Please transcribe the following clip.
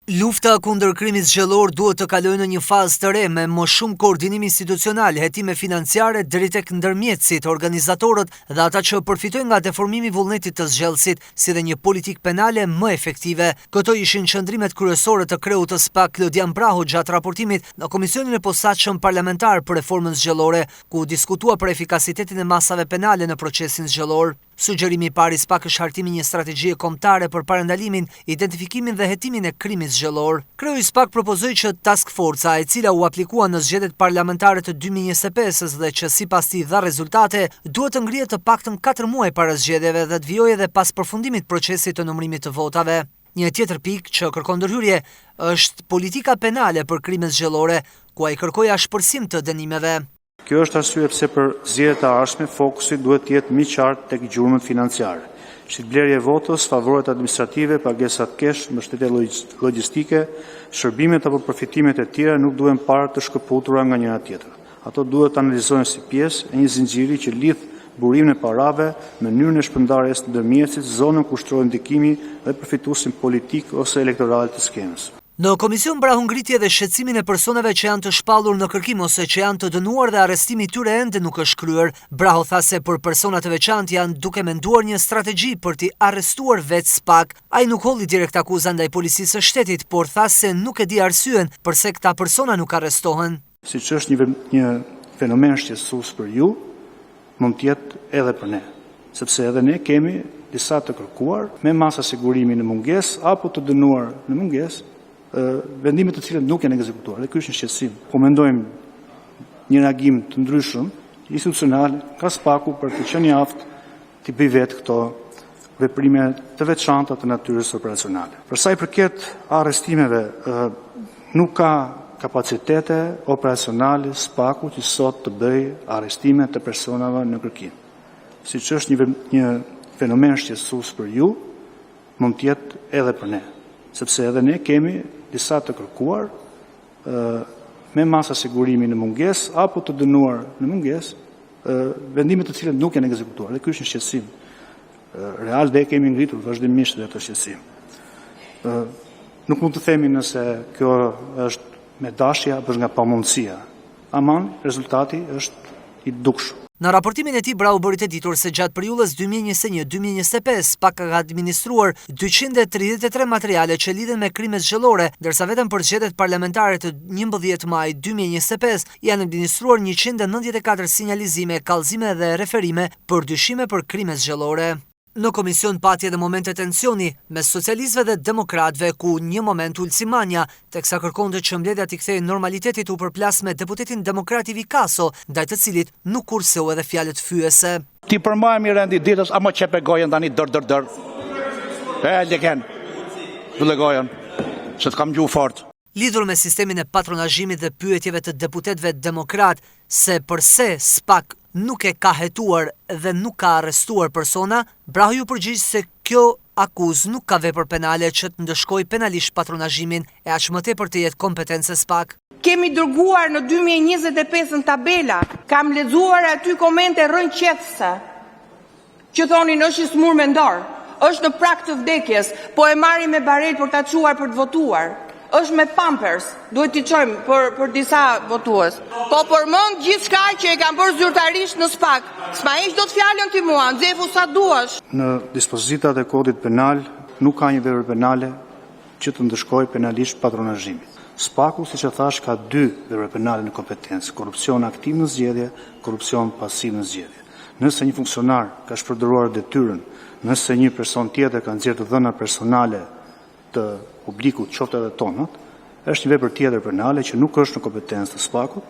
Lufta kundër krimit zgjedhor duhet të kalojë në një fazë të re me më shumë koordinim institucional, hetime financiare deri tek ndërmjetësit, organizatorët dhe ata që përfitojnë nga deformimi i vullnetit të zgjedhësit, si dhe një politikë penale më efektive. Këto ishin qëndrimet kryesore të kreut të SPAK Klodian Braho gjatë raportimit në Komisionin e Posaçëm Parlamentar për Reformën Zgjedhore, ku u diskutua për efikasitetin e masave penale në procesin zgjedhor. Sugjerimi i parë i SPAK është hartimi i një strategjie kombëtare për parandalimin, identifikimin dhe hetimin e krimit zgjedhor. Kreu i SPAK propozoi që Task Forca, e cila u aplikua në zgjedhjet parlamentare të 2025-ës dhe që sipas tij dha rezultate, duhet të ngrihet të paktën 4 muaj para zgjedhjeve dhe të vijojë edhe pas përfundimit të procesit të numërimit të votave. Një tjetër pikë që kërkon ndërhyrje është politika penale për krimet zgjedhore, ku ai kërkoi ashpërsim të dënimeve. Kjo është arsye pse për zgjedhjet e ardhshme fokusi duhet të jetë më i qartë tek gjurmët financiare. Shitblerja e votës, favoret administrative, pagesat cash, mbështetja logjistike, shërbimet apo përfitimet e tjera nuk duhen parë të shkëputura nga njëra-tjetra. Ato duhet të analizohen si pjesë e një zinxhiri që lidh burimin e parave, mënyrën e shpërndarjes, ndërmjetësit, zonën ku ushtrohet ndikimi dhe përfituesin politik ose elektoral të skemës. Në komision Braho ngriti edhe shqetësimin e personave që janë të shpallur në kërkim ose që janë të dënuar dhe arrestimi i tyre ende nuk është kryer. Braho tha se për persona të veçantë janë duke menduar një strategji për t'i arrestuar vetë SPAK. Ai nuk hodhi direkt akuza ndaj policisë së shtetit, por tha se nuk e di arsyen përse këta persona nuk arrestohen. Siç është një, një fenomen shqetësues për ju, mund të jetë edhe për ne, sepse edhe ne kemi disa të kërkuar me masa sigurimi në mungesë apo të dënuar në mungesë, vendime të cilat nuk janë ekzekutuar dhe ky është një shqetësim. Po mendojmë një reagim të ndryshëm institucional nga SPAK-u për të qenë i aftë t'i bëjë vetë këto veprime të veçanta të natyrës operacionale. Për sa i përket arrestimeve, nuk ka kapacitete operacionale SPAK-u që sot të bëjë arrestime të personave në kërkim. Siç është një, një fenomen shqetësues për ju, mund të jetë edhe për ne, sepse edhe ne kemi disa të kërkuar me masa sigurimi në mungesë apo të dënuar në mungesë, vendime të cilat nuk janë ekzekutuar dhe ky është një shqetësim real dhe e kemi ngritur vazhdimisht dhe atë shqetësim. Nuk mund të themi nëse kjo është me dashje apo është nga pamundësia. Aman, rezultati është i dukshëm. Në raportimin e tij Braho bëri të ditur se gjatë periudhës 2021-2025 SPAK ka administruar 233 materiale që lidhen me krime zgjedhore, ndërsa vetëm për zgjedhjet parlamentare të 11 maj 2025 janë administruar 194 sinjalizime, kallëzime dhe referime për dyshime për krime zgjedhore. Në komision pati edhe momente tensioni mes socialistëve dhe demokratëve, ku një moment Ulsi Manja, teksa kërkonte që mbledhja t'i kthehej normalitetit u përplas me deputetin demokrat Ivi Kaso, ndaj të cilit nuk kurseu edhe fjalët fyese. Ti përmbajemi rendit ditës, ama qepe gojën tani dër dër dër. E leken. Mbylle gojën, se të kam gjuhë fort. Lidhur me sistemin e patronazhimit dhe pyetjeve të deputetëve demokratë se përse SPAK nuk e ka hetuar dhe nuk ka arrestuar persona, Braho iu përgjigj se kjo akuzë nuk ka vepër penale që të ndëshkojë penalisht patronazhimin e aq më tepër të jetë kompetencë e SPAK. Kemi dërguar në 2025 në tabela, kam lexuar aty komente rrënqethëse që thonin është i smur mendor, është në prag të vdekjes, po e marrim me barel për ta çuar për të votuar. Është me pampers, duhet t'i çojmë për për disa votues. Po përmend gjithçka që e kam bërë zyrtarisht në SPAK. S'ma heq dot fjalën ti mua, nxefu sa duash. Në dispozitat e kodit penal nuk ka një vepër penale që të ndëshkojë penalisht patronazhimin. SPAK-u, siç e thash, ka dy vepra penale në kompetencë: korrupsion aktiv në zgjedhje, korrupsion pasiv në zgjedhje. Nëse një funksionar ka shpërdoruar detyrën, nëse një person tjetër ka nxjerrë të dhëna personale të publikut, qoftë edhe tonat, është një vepër tjetër penale që nuk është në kompetencë të SPAK-ut.